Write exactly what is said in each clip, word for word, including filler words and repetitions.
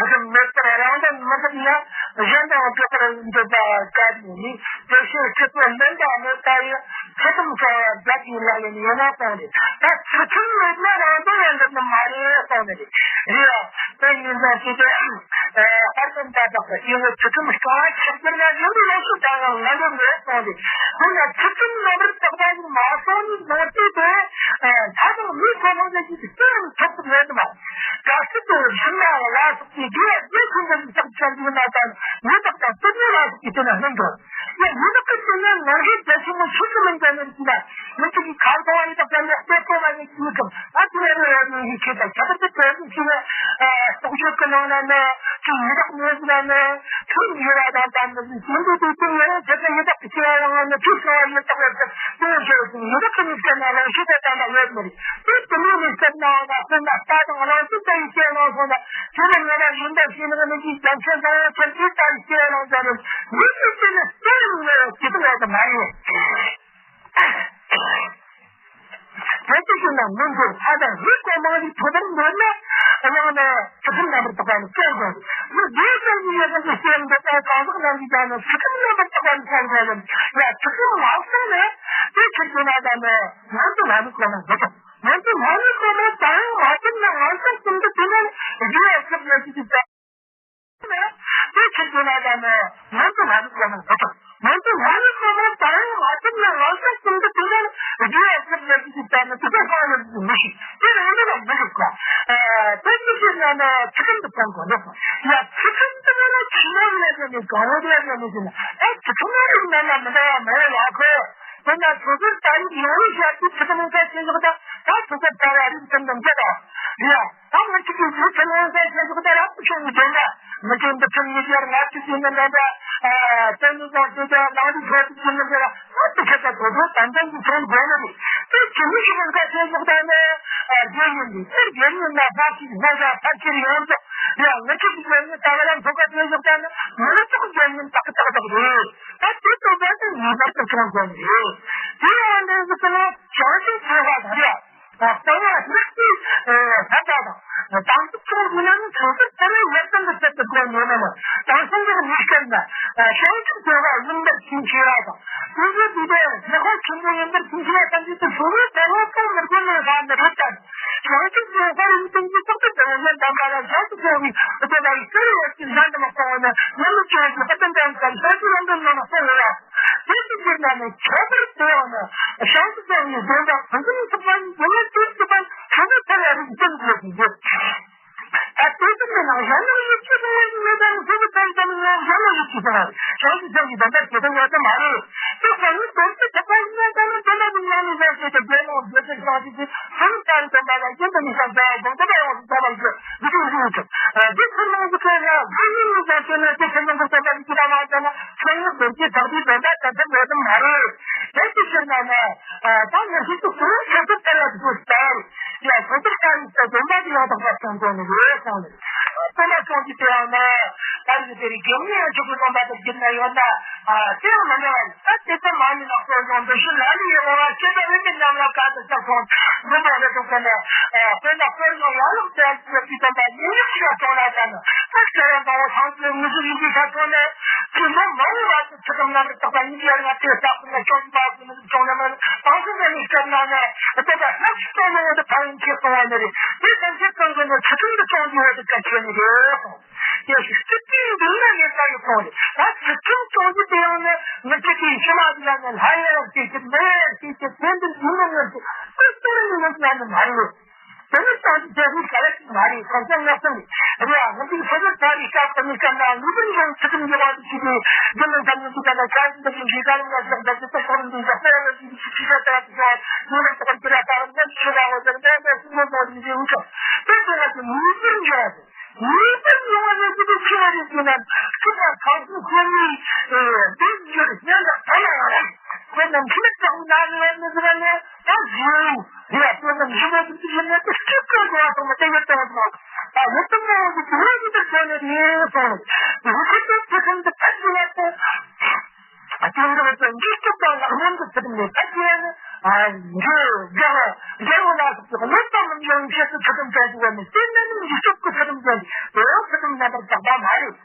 ཚུལ་ཁྲིམས་མེད་པར་རང་དོན་མི་འགྲུབ་ན་གཞན་དོན་སྒྲུབ་པར་འདོད་པ་ག་ནས་ནི། དེ་ཕྱིར་ཁྲིད་པའི་བླུན་པོ་མེད་པ་ཡི། ཚུལ་ཁྲིམས་སྲུང་བ་བརྒྱད་ཀྱི་ལག་ལེན་ཡིན་ན་གསུངས་ཏེ། ད་ཚུལ་ཁྲིམས་མེད་ན་རང་དོན་ཡང་འགྲུབ་ནི་མ་རེད་གསུངས་ནི་རེད། རེད་ཡ། དེ་ཡིན་ཙང་ཅི་སྟེ། ཨ་ཨར་ཙམ་ད་དག་ཏུ་སྐྱེ་བོ་ཚུལ་ཁྲིམས་སྲུང་བ་ཆགས་གྱུར་ན་ཡུལ་ལ་སུ་དང་ཡང་ང་འགྲོ་མེད་གསུངས་ཏེ། དེ་ལ་ཚུལ་ཁྲིམས་རྣམ་པར་དག་པ་ཡིན་མ་གསུངས་ནི་ནང་དུ་དེ། ལྷ་དང་མིའི་གོ་འཕང་ལ་ཡིད་ཀྱི་སྐྱོན་ཐོབ་ཏུ་མེད་དམ། གལ་སྲིད་དུ་སྦྱིན་པ་ལ་སོགས་ཀྱི་དགེ་བ་རྒྱས་ཤིང་འདོན་པའི་རྟགས་ཅན་ཡིན་ན་ད་ཡུལ་བདག་དང་དེ་ཉིད་ལ་སོགས་ཀྱི་དེ་ན་སྣང་དོ། ཡང་ཡུལ་བདག་གི་དེ་ནས་ནང་བཞིན་རྒྱ་ཆེན་མོ་ཆོས་ཀྱི་ལམ་གྱི་གནས་ཀྱི་ན། མི་གཅིག་གིས་ཁ་སང་བ་ཡི་དག་ཀྱང་ལེགས་པའི་གོ་བ་ཡི་ཀྱི་ཀྱང་ཨ་ཏི་རེ་རེ་ཡོད་ནི་ཡི་ཁྱེད་དང་ཁྱད་པར་དུ་དོན་གྱི་ཆེ་བའི་རྟོག་དཔྱོད་ཀྱི་ནང་ན་ནི་ཅིག་ཡི་དག་མེད་ན་ནི་ཁྱོད་ཡི་ར་དང་དམ་པའི་སེམས་འདུས་དེ་ཀྱང་ཡི་ར་ཁྱེད་དང་ཡི་དག་གི་ཆེ་བ་ཡང་ནི་ཁྱོད་གསང་བ་ཡི་དག་ཡོད་ཀྱང་དེ་ནི་ཁྱོད་ཀྱི་ཡི་དག་གི་ནི་སྐྱེ་ན་ལོངས་སྤྱོད་དེ་དམ་པ་ཡོད་མི་རེད། དེ་དེ་ནི་ནི་སྐྱེ་ན་ང་སེམས་ལ་ལྟ་དང་རང་བཞིན་དུ་ཡི་སྐྱེ་ནང་སོང་ན་དེ་ནི་ངེས་པ་ཡིན་པ་ཞིག་ནི་ནི་ཀྱི་རྒྱ་ཆེན་ཚང་ཡང་ཁྱོད་ཀྱིས་ལྟ་ཡི་སྐྱེ་ནང་སོང་ནི་མི་ཡི་སྐྱེ་ནི་སྐྱེ་ནི་ངེས་པ་ཇི་ལྟ་བ་དུ་མ་ཡིན། དེ་ཚོ་ཞིག་ན་མི་འགྱུར་ཕ་དང་རིགས་གོ་མང་རིགས་ཐོབ་པར་འདོད་ན་ཡང་ན་ཚུལ་ཁྲིམས་རྣམ་པར་དག་པ་ནི་བསྐྱང་དགོས། མི་དགེ་བཅུ་གཉིས་ཡོད་པའི་སེམས་འདི་དག་གང་ཟག་རྣམས་ཀྱིས་ཀྱང་ནི་ཚུལ་ཁྲིམས་རྣམ་པར་དག་པ་ནི་བསྐྱང་དགོས་ལ། ཡང་ཚུལ་ཁྲིམས་མ་བསྲུངས་ན་དེ་ཕྱིར་འགྱུར་ན་ད་ནི་ནང་དུ་ལྷ་མིའི་གོ་འཕང་འགྲོ་ཐུབ། ནང་དུ་ལྷ་མིའི་གོ་འཕང་ད་ཡང་མ་ཐོབ་ན་ང་ཚོ་ཀུན་ཏུ་དེ་ནི་དགེ་བ་ཞིག་ཡོད་ཀྱི་ཅིག་ད། དེ་ཕྱིར་དེ་ལ་ད་ནི་ནང་དུ་ལྷ་མིའི་གོ་འཕང་མི་ཐོབ། ནང་དུ་ལྷ་མིའི་གོ་འཕང་ད་ཡང་མ་ཐོབ་ན་ང་ཚོ་ཀུན་ཏུ་དེ་ལ་དགེ་བ་ཞིག་ཡོད་ཀྱི་ཅིག་ད་ནི་དེ་ཚོ་གང་ཡང་མི་ཤེས། དེ་རང་འདི་ལ་མི་འགྲུབ་ག། དེ་ཅི་ཞིག་ན་ནི་ཚུལ་ཁྲིམས་དུ་གཏོང་དགོས་ལོ། ཡ་ཚུལ་ཁྲིམས་དུ་ན་ནི་ཆི་མོ་ལ་ཡ་ནི་གང་བོ་ལ་ཡ་ནི་ཟེར་ན་ཨ་ཚུལ་ཁྲིམས་རིགས་ན་ན་མི་འདྲ་བ་མེད་ལ་ཁོ། དེ་ན་སོ་སོར་ད་རིགས་ཡོང་བའི་ཞབས་ཀྱི་ཚུལ་ཁྲིམས་ཀ་ཆེ་ཞོག་ད་ད་སོ་སོར་ད་ར་རིགས་ཙམ་དུ་འགྱེད་དོ། ཡ། ད་ང་ཅིག་གིས་ཚུལ་ཁྲིམས་ཡོངས་སུ་ཆེ་ཞུགས་ད་རབ་ཏུ་བྱུང་བའི་དོན་དག་མི་དོན་འདི་ཁྲིམས་ཡིན་ཡར་ང་ཅིག་ཡིན་ན་འདྲ་འདྲ། དོན་ནི་ཀྱང་དེ་ཀྱང་ལང་དུ་ཆོག་ཏུ་ཡིན་ན་འདྲ་ང་ཏུ་ཁྱེད་ཀྱང་དོ་དོ་དམ་དམ་གྱི་ཚོང་དགོས་ནི་རེད། དེ་ཁྱིམ་མི་ཞིག་ཡོངས་སུ་ཆེ་ཞུགས་ད་ནི་རྒྱལ་ཡིན་པས་དེ་རྒྱལ་ཡིན་ན་ཕ་ཞིག་ཕ་ཞག་ཕ་ཁྱེར་ཡོངས་སུ་ཡང་ང་ཅིག་གི་རྒྱལ་ཡིན་ད་ག་ལ་མཐོ་ཁ་ཆེ་ཞུགས་ད་ནི་མི་ལ་ཙོག་རྒྱལ་ཡིན་ཏག་ཏག་ཏག་རེད། ད་དེ་ལྟ་བུ་དེ་ངེས་པར་དུ་ཆོག་དགོས་ནི་རེད། དེ་ཡང་འདྲ་ཟེར་ན་བྱང་ཆུབ་སེམས་དཔའ་དང་རེད། གསང་བ་ལྷག་པའི་ལྷ་དག་དང་། དང་པོ་ཚོགས་ཀྱི་ནང་ནས་ཚོགས་ཟུར་ཕལ་བའི་ཡབ་དང་གི་ཚུལ་དུ་བཀོད་ནས་ན་མོ། དང་སེམས་ཀྱི་གནས་སྐབས་ན་བྱང་ཆུབ་སེམས་དཔའ་ཡིན་པར་ཆེས་ཆེ་བ་དང་། དེ་ཚོ་དེ་དེ་ལྷག་པ་ཆེན་པོ་ཡིན་པར་ཆེས་ཆེ་བ་ཐམས་ཅད་དུ་ཚོགས་ཟུར་ཕལ་བ་ཚོགས་མི་དགོས་ནས་ཧ་མི་རེད་དམ། བྱང་ཆུབ་སེམས་དཔའ་ཡིན་ཏན་གྱི་རྟགས་དུ་དེ་ལ་དམ་པ་ལ་བྱང་དུ་སེམས་དཔའི་བདེ་བ་ཡི་སྐུ་རུ་ཡོད་ཅིང་བཟང་དུ་མ་སོང་བ་ན་ཉམས་ལ་སྐྱེ་བའི་ལྷག་པ་དམ་པའི་བྱང་ཆུབ་རང་དོན་ལ་མ་སོང་བ་ཡང་། དེ་ཅི་ཟེར་ན་ནི་ཁྱད་པར་དུ་ཡང་ན་བྱང་ཆུབ་སེམས་ཀྱི་དོན་དག་ཕུན་སུམ་ཚོགས་པ་ཡི་སྒོ་ནས་དུས་གཅིག་པ་ཐུན་མོང་ཐལ་བའི་རིགས་ཅན་དགོས་ཀྱི་ཡོད། ད་དེ་ཙམ་ནི་ནང་གཞན་ལ་ཡིད་ཆེས་དང་མི་དང་ཕུན་སུམ་ཚོགས་པ་ནི་ནང་གཞན་ལ་ཡིད་ཆེས་དང་བྱང་ཆུབ་སེམས་ཀྱི་དོན་དག་དེ་ལྟར་ཡོད་དམ་མ་རེད། དེ་ཁོ་ནི་དོན་དུ་ཐུབ་པ་ཡིན་ན་ད་ནི་དོན་དག་དེ་རྒྱལ་ནང་རྒྱལ་སྲས་བྱང་ཆུབ་ཀྱི་ཕུན་སུམ་ཚོགས་པའི་དོན་དག་ལ་རྒྱུན་དུ་ནི་བསམ་པའི་དགོངས་པ་ཡོངས་སུ་རྫོགས་པར་འགྱུར། འདི་ཀུན་གཞི་ཡོད་ཀྱང་། འདི་ཚུལ་མང་དུ་བཀོད་ན་དགེ་བསྙེན་གྱི་བསམ་པ་ནི་ཇི་ལྟར་མང་དུ་བསམ་པ་ནི་ཆོས་ཉིད་རྡོ་རྗེ་ཐེག་པའི་དོན་དག་ད་ལྟ་ཡོད་དམ་མ་རེད། དེ་ཅི་ཕྱིར་ན་ན། ད་ང་ཤིན་ཏུ་གུ་རུ་ཆོས་ཚུལ་ལྟར་ཡང་དགོས་ལྟར། ཡང་ཆོས་ཚུལ་ལྟར་ཡིན་ས་དོན་དག་གི་ཡང་དག་པ་སོང་དོན་ནི་རེད་སོང་ནས། དེ་ལ་སོང་གི་དེ་ཡང་ན། ད་ཡི་དེ་རིགས་དགེ་བསྙེན་ཡང་ཆོས་ཀྱི་སྡོམ་པ་དང་བསྒྱུར་ན་ཡོད་ན། དེ་ཡང་མི་འདྲ་བ་ཡིན། ད་དེ་ཚོ་མ་ནི་ནག་པོ་ཡོང་འདི་ཤུ་ལ་ལི་ཡི་འོ་བ་ཁྱེད་ད་བེ་མི་ཉམས་ལ་ཀ་ཏི་ས་ཁོང་མི་མ་ལ་ཐུག་ག་ནས་དཔེར་ན་དཔེར་ན་ཡང་ལོག་དེ་ཡང་ཅི་ཡང་ཅི་དང་ད་ཉེ་ཉེ་ཞིག་ཡང་གྲོང་ལ་ད་ནི་ད་ཁྱེད་རང་དང་བོ་ཚང་ཚོའི་མི་གཟུགས་ཡིན་གྱི་ས་ཁོང་ནས་ཅི་མོ་མ་འོ་བ་ཚོ་ཚུ་གམ་ལ་འདི་དག་པ་ཡིན་གྱི་ཡང་ང་དེ་ས་ཁོང་ནས་ཅོག་གི་པ་ཚོ་མི་གཟུགས་གྲོང་ནས་མ་ནི་དང་ཚོ་ནས་ནི་སྐྱབས་ན་ནས་དེ་ད་ལྷག་ཤི་གྲོང་ནས་འོ་དེ་ཕ་ཡིན་ཁྱེད་གཏོང་བ་ནི་རེད། དེ་ད་ཁྱེད་གང་གི་ནས་ཚུ་ཁམ་འདི་གྲོང་གི་འོ་དེ་ཀ་ཁྱེད་ནི་རེད། ཡེ་ཤུ་སྟེ་དེའི་མདུན་ལ་ངས་ལྟ་ཡི་ཁོང་རེད། ད་ཚུལ་ཁྲིམས་གཙོ་བོ་དེ་ཡང་ནི་མི་གཅིག་གིས་ཕྱི་མ་དེ་ལ་ནི་ལྷ་ཡི་རབ་བྱེད་ཀྱི་མི་ཡི་རབ་བྱེད་ཀྱི་ཚེ་འདིར་འཛིན་མི་ངར་གྱི་ཀུན་སྤྱོད་ནི་ངར་གྱི་ཡང་ནི་མ་རེད། དེ་ནི་ད་ནི་དེ་ཚོའི་ག་རེ་ཞིག་མ་རེད། ཁོང་ཚོ་ངོ་སོང་རེད། རེད་ཨ། ང་ཚོའི་ཕ་གིར་ད་རེས་སྐབས་དེ་ནི་སྐབས་ན་ངུ་དུམ་ཡང་ཚུལ་ཁྲིམས་ཡོད་པ་དེ་ཞིག་གིས་རྒྱུ་ནི་ད་ནི་འདི་ག་ན་ཆ་ཡིན་ད་ཞིག་གིས་ག་རེ་ང་ཞིག་ད་ཅི་ད་ཁོང་འདི་ཡག་པོ་ཡང་ཞིག་ཞིག་ཞིག་ད་ད་ཞིག་ཡང་ངུ་རེ་ད་ཁོང་ཁྱེད་ར་ད་ར་ང་ཞིག་ད་ང་ཞིག་ད་ད་ཞིག་ངུ་ནོར་འདི་ཞིག་ངུ་ཆོག་དེ་ཚོ་ང་ཚོ་ངུ་དུམ་ཡོད་རེད། ངེས་པར་ཡོང་བ་ནི་ཅི་ཞིག་ཆེ་བ་རེད་ཟེར་ན། ཅི་ལ་གང་ཞིག་ཁོ་ནི་བདེ་འགྱུར་སྙན་གྲགས་ད་ལ་ཡང་རེད། ཁོ་རྣམས་ཁྱིམ་བདག་ན་ནི་ཡང་མི་ཟེར་བ་ནི་ད་ཞུ་ཡིན་ལ། ཁོ་རྣམས་ཞུ་བ་ཅི་ཞིག་ཡིན་ན་དེ་སྐྱིད་པོ་དགོས་པ་སོང་བ་དེ་ཡོད་དང་སོང་། ད་ཡོད་དང་མ་ཡོང་གི་དུས་རབས་ཀྱི་དེར་ཐོན་ནས་རེད་སོང་། ཡོད་ཁོ་ཚོ་ཚེ་ཁང་དུ་ཕེབས་ཟིན་ན་ད། དེ་འདྲ་བའི་འཇིགས་སྐྱོབ་དང་ལག་ལེན་དུ་ཚུལ་ཁྲིམས་ལས་ཐར་གྱི་ཡོད་ན། འདི་རྒྱལ་བ་རྒྱལ་བ་ལ་སོགས་ཀྱི་གནོད་པ་མི་འབྱུང་ཆེད་དུ་ཚུལ་ཁྲིམས་བཙན་ཞིག་ཡོད་ནས་དེ་ནི་འཇིགས་སྐྱོབ་ཀྱི་ཚུལ་ཁྲིམས་བཙན་ཞིག་དེ་ཡང་ཚུལ་ཁྲིམས་ ལ་བར་བཞག་པ་མ་རེད།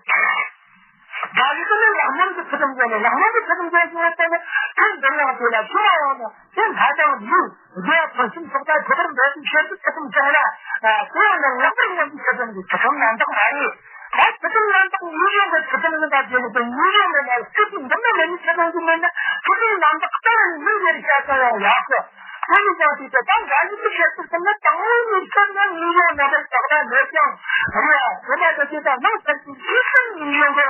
ད་ཡིག་ནི་ལག་ལེན་གྱི་ཚུལ་ཁྲིམས་ཡོད་ནས་ལག་ལེན་གྱི་ཚུལ་ཁྲིམས་ཡོད་ཀྱི་ཡོད་དེ་ནི་ཁྲིམས་འདིར་ཡང་དེ་ལ་ཆུ་མ་ཡོང་ནས་དེ་ལྷ་དང་ལུས་རྒྱལ་ཕུན་སུམ་ཚོགས་པ་ཁོ་ཚོར་འདོད་པའི་ཆེད་དུ་ཚུལ་ཁྲིམས་བཅངས་ལ་དེ་ཡང་ནི་ལག་པར་ཉམས་ཀྱི་ཚུལ་ཁྲིམས་ཀྱི་ཚུལ་ཁྲིམས་རྣམ་དག་མ་རེད། ད་ཚུལ་ཁྲིམས་རྣམ་དག་ངེས་འབྱུང་གི་ཚུལ་ཁྲིམས་ནི་ད་དེ་ལ་དེ་ངེས་འབྱུང་མེད་ན་སྐུ་དྲིན་འདི་ནི་མེད་ནི་ཚུལ་ཁྲིམས་ཀྱི་མེད་ན་ཚུལ་ཁྲིམས་རྣམ་དག་ལྟར་ངེས་པར་བྱ་ཚུལ་ཡང་ཡག་གི། དེ་ནི་ཀྱང་དེ་ལྟ་སྟངས་འགའ་ཞིག་ཏུ་བཤད་ཚུལ་ཟིན་ན་དང་པོ་ནས་བཤད་ན་ངེས་འབྱུང་རྣམ་པར་དག་པ་མེད་ཀྱང་རེད། དེ་ལ་དེ་དེ་དག་ནང་ཚན་གྱི་ཤེས་བྱ་ངེས་འབྱུང་གི་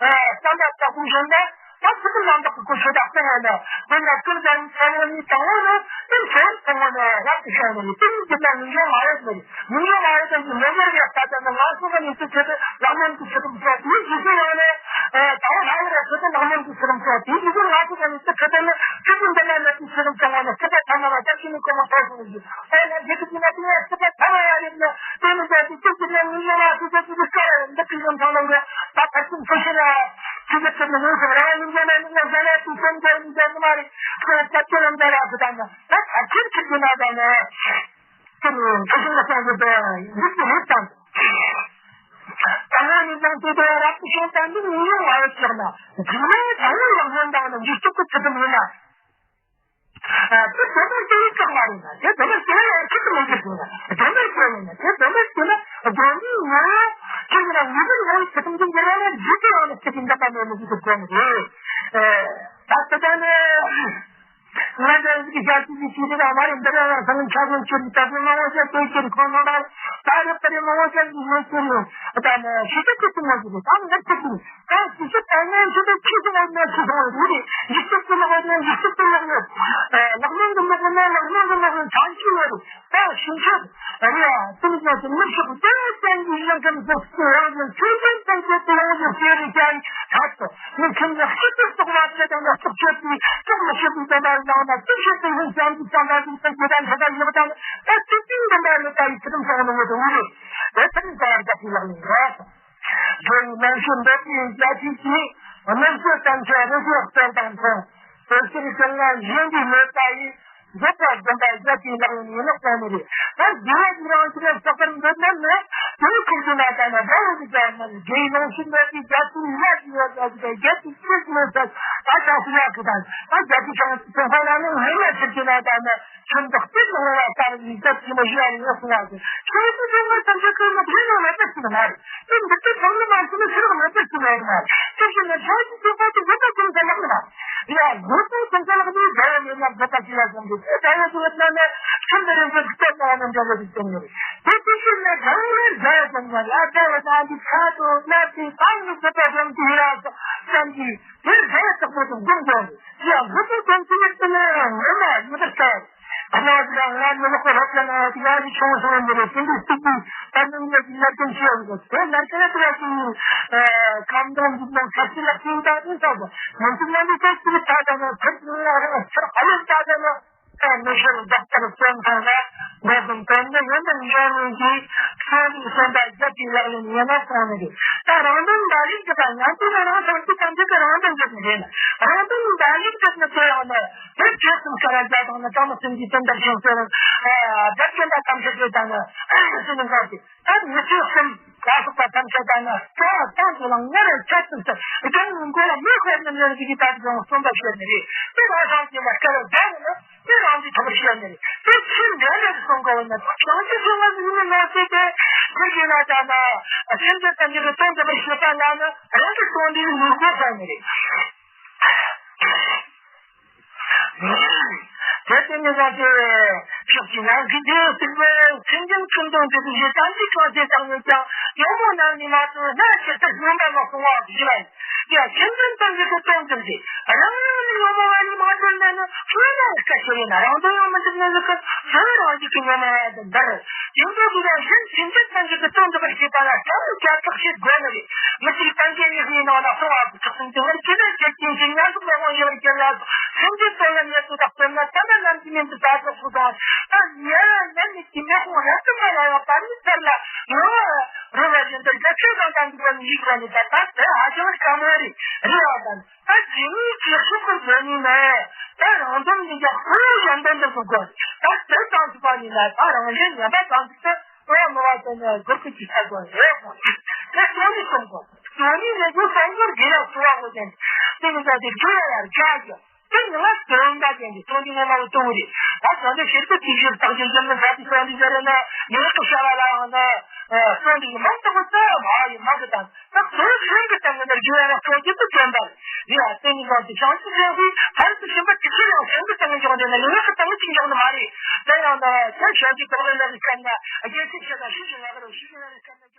བསམ་པ་དག་པོ་བཞིན་ན་ད་ཚུལ་ཁྲིམས་རྣམ་དག་གི་གོ་ཆོད་དག་གསུང་བ་ནི་དེ་ལ་ཀུན་ཀྱང་ཚན་པོ་ནས་དང་པོ་ནས་དེ་ཚོར་གསུང་བ་ནི་རབ་ཏུ་བྱུང་བ་རེད། དེ་ནི་དེ་ལ་ངེས་འབྱུང་མ་ཡོད་མ་རེད། ངེས་འབྱུང་མ་ཡོད་དེ་ནི་མེད་པར་ཡོད་ས་དེ་ནི་ང་ཚོ་གི་ནི་ཚུལ་ཁྲིམས་ལག་ལེན་གྱི་ཚུལ་ཁྲིམས་སོགས་དེའི་རྗེས་སུ་ཡང་ནི་དང་པོ་ལྷ་ཡུལ་ར་ཚུལ་ཁྲིམས་ལག་ལེན་གྱི་ཚུལ་ཁྲིམས་སོགས་དེའི་རྗེས་སུ་ང་ཚོ་གི་ནི་ཚུལ་ཁྲིམས་དེ་ནི་ཚུལ་ཁྲིམས་འདི་ལ་ནི་དེའི་ཚུལ་ཁྲིམས་སོང་བ་ནི་སྲིད་པ་ཐ་མ་ལ་ལྟར་གྱི་ནི་གོ་མ་ཐོག་སོང་ཞིག་ཨེ་ལ་རྒྱལ་ཁབ་ཀྱི་ནི་དེ་ནི་སྲིད་པ་ཐ་མ་ཡ་རེད་ནི་དེ་ནི་འདྲ་དེ་ཚུལ་གྱི་ནི་ངེས་འབྱུང་ལ་ཚུལ་ཁྲིམས་ཀྱི་སྐོར་འདི་གི་ཡོན་ཚང་ལ་འགྲོ་ད་ཕར་ཚུར་འཚོ་ཤེས་ན་ཚུལ་ཁྲིམས་ཀྱི་ནི་ངོས་སུ་རང་ཡིན་རྒྱུ་ནི་ནི་ངོ་ཟེར་ན་དེ་ཚོ་འདྲ་ཡིན་རྒྱུ་ནི་མ་རེད། ཁོ་ལ་སྐྱབས་བཅོལ་ལ་འདྲ་ཡ་ཁུ་ད་ནི། ད་ཕལ་ཆེར་ཁྱེད་ཀྱི་ན་ད་ནི་ཁྱེད་ཀྱི་ཕུལ་བྱུང་ལ་སོང་གི་དེ་ཡིག་ཏུ་རེད་དང་། དང་པོ་ནི་ཀྱང་དེ་དེ་རབ་ཏུ་བྱུང་ཙམ་གྱི་ངེས་འབྱུང་མ་ཡོད་ཀྱང་ན་རྗེས་ནས་དང་པོ་ལ་སྔོན་དང་ནི་འཇིག་སྟོབས་ཀྱི་ཚུལ་ཁྲིམས་ཡིན་ན། དེ་དོན་མེད་དེ་ཡིན་ཀྱང་མ་རེད་ན་དེ་དོན་མེད་དེ་ཡང་ཁྱེད་ཀྱི་མི་འཇིག་དགོས་ན་དོན་མེད་དེ་ཡིན་ན་དེ་དོན་མེད་དེ་ན་དགོན་པའི་ངོ་བོ་ཁྱེད་ཀྱི་ན་ངེས་པར་ངོ་བོའི་ཚུལ་ཁྲིམས་ཀྱི་འགྱུར་བ་ལ་འཇིག་ཏུ་ཡང་ན་ཁྱེད་ཀྱི་འདི་ལྟ་མེད་མི་འཇིག་ཏུ་དགོས་ནི་རེད། ད་དེ་ལྟ་ནི། ང་ཚོའི་གི་ཞབས་ཕྱི་གི་ཆོས་རིག་ཨ་མ་རེ་འདི་ར་ལ་སང་ཆ་གི་ཆོས་རིག་ད་གི་མང་བོ་ཞིག་དེ་ཆོས་རིག་ཁོ་ན་ད་ད་རེ་ད་རེ་མང་བོ་ཞིག་གི་ངོ་ཆོས་རིག་ད་ནི་ཤི་ཆོས་ཀྱི་ཐུན་མོང་གི་རེད། ད་ནི་ཆོས་རིག་ད་ཤི་ཆོས་ད་ནི་ཆོས་རིག་ཆོས་སུ་ངོ་ནི་ཆོས་སུ་ངོ་རེད། ཡིག་ཆོས་ཀྱི་ངོ་ནི་ཡིག་ཆོས་ཀྱི་ངོ་རེད། ལག་ལེན་གྱི་ངོ་ནི་ལག་ལེན་གྱི་ངོ་རེད། ཚང་ཆོས་ངོ་རེད། ད་ཤི་ཆོས་རེད། དེ་ནི་ཀྱང་དེ་མི་ཤོག་དེ་ཙམ་གྱི་ཡང་ཀྱང་སོ་སོ་རང་གི་ཆོས་ཅན་ཙམ་གྱི་དེ་རང་གི་ཤེས་རིག་ཅན་ཐག་ཏུ། མི་ཁྱིམ་ནས་སྐྱིད་སྡུག་བརྩེ་དང་ནས་སྟོབས་ཆེ་བའི་སྟོབས་མི་ཤེས་པའི་དོན་དག་ཡང་ན་སྟོབས་ཆེ་བའི་ཡུལ་ཙམ་གྱི་བསམ་པ་ཞིག་ཏུ་ཇི་ལྟར་འཕྲད་པ་ཡོད་དང་ད་སྟོབས་ཅན་འདི་འདྲ་ཡོད་པ་ཡི་ཚུལ་ཁྲིམས་སོགས་ནི་ཡོད་དོ་འོས་རེད། དེ་ཚུལ་ཁྲིམས་སོགས་རྒྱ་ཆེའི་ལག་ལེན་རེད། དགེ་བའི་ལས་ཤིན་འདོད་པའི་རྒྱ་ཆེ་གྱིས་གནོད་བྱེད་ཙམ་ཆོས་རེ་ཞིག་རྩལ་དང་མཐུན། དེ་ཕྱིར་ཀུན་ལ་གཞན་གྱིས་གནོད་པ་ཡིས། འདོད་པ་སྒོམ་པ་རྒྱ་ཆེའི་ལག་ལེན་ཡིན་ནོ་གསུངས་ནི་རེད། ད་དགེ་བ་ཡི་རང་བཞིན་ལ་བསགས་པར་འདོད་ན་ནི་དེའི་ཁུར་གྱི་ན་ད་ན་དགྲ་བོ་གི་རྒྱ་ན་དགེ་བའི་ལུང་ཞིག་འདོད་པའི་རྒྱ་ཆེའི་ལ་ཞིག་ཡོད་རྒྱ་ཆེ་རྒྱ་ཆེ་ཆེས་མོ་ཟེར་ད་ཆ་སུ་ཡ་གི་ད་ད་རྒྱ་ཆེ་ཆང་སུ་ཚོང་ཁང་ལ་ནི་ངེས་ལ་ཁུར་གྱི་ན་ད་ན་ཁྱིམ་བདག་སྟེར་ནོ་བ་ལྟ་བུའི་རྒྱ་ཆེ་མོ་ཞིག་ཡ་ནི་ངོ་སུ་ཡ་གི་ཁྱིམ་སུ་ཚོང་ཁང་ཐམས་ཅད་ཀྱི་མོ་དེ་ནོ་ལ་ད་ཆེ་ནི་མ་རེད། དེ་འདི་ལྟར་བྱུང་ནི་མ་བྱུང་ནི་ཕྱིར་མི་འདོད་ཀྱི་མེད་ན། དེ་བཞིན་ནི་ཕྱོགས་ཀྱི་སྤྱོད་པ་དེ་ཡོད་པ་ཀུན་ཟེར་ལགས་ན། ཡ་ཡོད་པའི་ཀུན་ཟེར་ལགས་ནི་འདྲ་བ་མེད་ན་འདོད་པ་ཅི་ལ་བྱུང་འདུག་དེ་འདྲ་བ་ཅི་ཡོད་ན་ནི་ཁྱིམ་དུ་རིམ་གྱིས་སྟོབས་ལ་ནི་འདྲ་བ་ཞིག་བྱུང་ཡོད། དེ་དེ་བཞིན་ནི་འདྲ་བ་ནི་འདྲ་བ་བྱུང་ཡོད་ལ་འདྲ་བ་དང་འདི་ཁ་དོག་སྣ་དེ་གང་གི་སྤྱོད་པ་བྱུང་དུས་ར་བསམ་གྱིས་དེ་འདྲ་བ་དག་པོ་དུ་སྒོམ་དགོས། ཡ་ཡོད་པའི་ཀུན་ཟེར་ལགས་ནི་ངོ་མ་ཡོད་པར་ཤར། ཁོ་རང་ང་ནི་ལོག་པ་རོགས་ཀྱི་ནང་དུ་ཡར་ཞིག་ཆུང་སོང་བ་མི་རེད། དེ་འདྲའི་སྟུག་པོའི་ད་ནི་ངས་ཀྱི་ལར་ཀུན་ཤེས་ཡོད་དེ་ལར་ཀ་ལ་དེ་ལ་ཀྱི་ཁམས་དང་འདི་ནང་ཁ་ཆེ་ལ་ཀྱི་ད་དེ་ཚོགས་པ་ང་ཚོ་ང་ནི་ཁ་ཆེ་ད་ད་ན་ཁ་ཆེ་ལ་ཁ་ཆེ་ཨ་ལེ་ད་ད་ན་ད་མི་ཤེས་ལ་ལྡོག་པར་བསྟན་ཐང་ན་འགོ་དང་དོན་ནི་ཡོན་ཏན་གཞན་ལུགས་ཀྱི་ཚོགས་ལུགས་གསུམ་པ་རྒྱབ་ཀྱི་ལག་ལེན་ཡིན་ན་གསུངས་ནི་རེད། ད་རང་དོན་འདའ་ལུགས་ཀྱི་ད་ང་ཚོ་ནི་རང་སང་ཚིག་ཐམས་ཅད་ཀྱི་རང་དོན་གྱི་རེད་ན་རང་དོན་འདའ་ལུགས་ཀྱི་ནི་དེ་ཡང་ནི། དེ་ཆོས་གསུམ་ཤ་ར་བརྒྱ་དང་ནི་ཐ་མ་གསུམ་གྱི་དོན་དམ་ཞིང་གསལ་རང་། བརྒྱ་བྱིན་པ་ཐམས་ཅད་ཀྱི་དང་ནི་ཨ་ཡོད་སྲིད་ནི་འགོག་སྟེ། ད་མི་ཆོས་གསུམ་ལ་སོགས་པ་ཐམས་ཅད་དང་ནི་སྤྲོ་བ་གཏོང་དུ་ལ་ངེས་རེ་ཆོས་གསུམ་སྟེ་རྒྱང་ནི་མགོ་ལ་མི་ཤོར་ནི་ལོན་གྱི་དག་ཀྱང་གསུམ་པ་ཤོད་ནི་རེད། དེ་རང་སང་གི་ལ་སྐལ་བ་བརྒྱ་ནི་དེ་རང་གི་ཐོག་ཤོད་ནི་རེད། དེ་ཕྱིར་འདྲེན་རེ་གསུང་དགོས་ན་ད་བྱང་ཆུབ་སེམས་དཔའ་ཟིན་ནི་ལོ་ཚེ་དེ་ཁུར་གྱི་ན་ད་ནི་སེམས་ཅན་ཐམས་ཅད་ཀྱི་དོན་དམ་པར་ཤེས་པ་ལ་ནི་རང་གི་དོན་འདི་ནི་ལུགས་སྒོ་ཟེར་ནི་རེད། དེ་ལྟར་ནི་ང་ཚོས་ཕྱོགས་གཅིག་ནང་གི་རྒྱུ་སྲིད་པའི་སེམས་ཅན་ཀུན་ཏུ་འདུས་པའི་ཞེ་སྡང་གི་ཁྲོ་ཆས་དང་ནི་ཀྱང་ཡོང་མོ་ནང་ནི་མ་ཐུལ་ན་ཆེ་ཚད་སྣོན་པ་མ་སོང་བ་ཞིག་ལ་ཡ་སེམས་ཅན་ཐམས་ཅད་ཀྱི་དོན་དམ་གྱི་རང་ཡང་ནི་ཡོང་མོ་བ་ནི་མ་ཐུལ་ན་ནི་ཚུལ་ན་སྐད་ཆ་རེ་ན་རང་དོན་ཡང་མི་འགྲུབ་ན་ནི་ཀུན་ཚུལ་རང་གི་ཀུན་ཡོང་མོ་བ་དང་འདར། དེ་འདྲ་གི་ཡང་གཞན་སེམས་ཅན་ཐམས་ཅད་ཀྱི་དོན་དུ་པར་བྱེད་པ་ལ་སྐྱབས་བཅོལ་ཐག་བྱེད་དགོས་ནི་རེད། མི་གཅིག་ཏན་ཏན་ཡིད་བཞིན་ནང་ལ་སོང་བ་ཐག་ཏུ་འདུག་པར་ཁྱེད་ནས་ཁྱེད་ཀྱིས་ཀྱི་ཉམས་སུ་ལོག་འོང་ཡོད་ཀྱི་ལ་སེམས་ཀྱི་དོན་ལ་ཉེར་དུ་དག་པས་ན་ད་ནི་ནམ་གྱི་མིན་དུ་ད་ཐོག་སུ་དང་ད་ཉེར་ནམ་མི་གྱི་མེ་ཁོང་རབ་ཏུ་མ་ལ་ཡང་པར་མི་ཚར་ལ་ངོ་བོ་རུ་བ་བཞིན་དུ་རྒྱ་ཆེ་དང་དང་འདུག་པ་ནི་ཡིད་ཁོང་ནི་ད་ད་དེ་ཧ་ཅང་དཀའ་མོ་རེད་རེད་བ་དང་། ད་ཇི་སྙེད་ཅིག་ཤུགས་ཀྱིས་འཛོལ་ནི་ནས་ད་རང་དོན་འདི་ཀྱང་ཁོ་བོའི་གཞན་དོན་དུ་བཟུང་དགོས། ད་དེ་ཙམ་ཞིག་པ་ཡིན་ན་ད་རང་གཞན་ངན་པ་ཙམ་ཞིག་ཏུ་འོ་མོ་བ་དེ་ནས་སྒོར་ཁུ་ཅིག་ཆགས་དགོས་རེད་གསུངས། ད་སོང་ནི་སོང་གོ། སོང་ནི་ནས་ཡོད་སོང་གོ་དགེ་ལ་ཚོ་བ་གོ་ཅན། དེ་ནི་ད་དེ་དགེ་ལ་ཡར་ཆ་གི། དེ་ནི་ང་དོན་འདྲ་ཅན་གྱི་སོང་ནི་ངོ་མ་བོ་གཏོང་རེད། ད་སོང་ནི་ཤེར་ཏུ་ཐིག་ཤེར་བཏགས་ཀྱི་འཛམ་གླིང་ས་དེ་སོང་ནི་ཟེར་ན་ཡོད་ཀི་ཤ་བ་ལའང་ན་སོང་ནི་མང་དུ་གོ་ཚ་མ་ཡི་མང་གི་དང་། ད་གཙོ་བོ་གཞན་གྱི་སྟེང་གི་འདིར་རྒྱུ་ཡང་གཙོ་ཆེད་དུ་བརྩོན་པར། ཡ་དེ་ནི་ང་ཚོ་བྱང་ཆུབ་སེམས་དཔའི་ཕར་དུ་ཕྱིན་པ་དེ་ཚོ་ཡང་གཞན་གྱི་སྟེང་གི་འཇོག་འདོད་ན་ལུས་ངག་གི་སྟེང་གི་ཅིག་འཇོག་ནི་མ་རེད། དེ་ཡང་ད་ཁྱོད་བྱང་ཆུབ་རྟོགས་ལྡན་འདྲ་བའི་སྐབས་ན་རྒྱལ་སྲས་ཆེ་དང་ཤེས་བྱ་ལག་རོ་ཤེས་བྱ་ལག་རོ་སྐབས་ན།